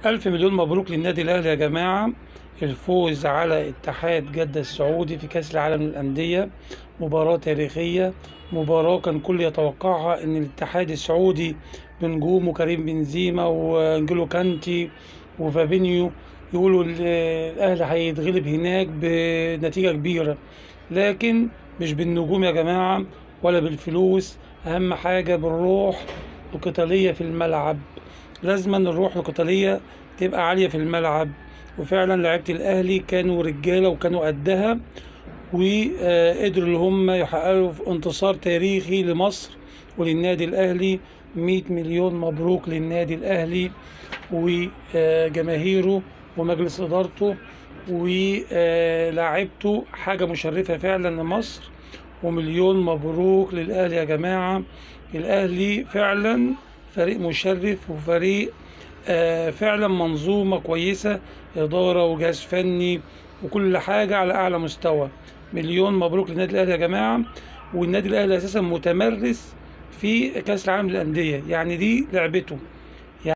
ألف مليون مبروك للنادي الأهلي يا جماعة، الفوز على اتحاد جدة السعودي في كأس العالم للأندية. مباراة تاريخية، مباراة كان كل يتوقعها إن الاتحاد السعودي بنجومه كريم بنزيما وانجلو كانتي وفابينيو يقولوا الأهلي هيتغلب هناك بنتيجة كبيرة، لكن مش بالنجوم يا جماعة ولا بالفلوس، أهم حاجة بالروح القتالية في الملعب. لازما الروح القتالية تبقى عالية في الملعب، وفعلا لعيبة الأهلي كانوا رجالة وكانوا قدها، وقدروا اللي هم يحققوا انتصار تاريخي لمصر وللنادي الأهلي. 100 مليون مبروك للنادي الأهلي وجماهيره ومجلس إدارته ولاعيبته، حاجة مشرفة فعلا لمصر. ومليون مبروك للأهلي يا جماعة. الأهلي فعلا فريق مشرف وفريق فعلا منظومة كويسة، إدارة وجهاز فني وكل حاجة على أعلى مستوى. مليون مبروك للنادي الأهلي يا جماعة. والنادي الأهلي أساسا متمرس في كأس العالم للأندية، يعني دي لعبته.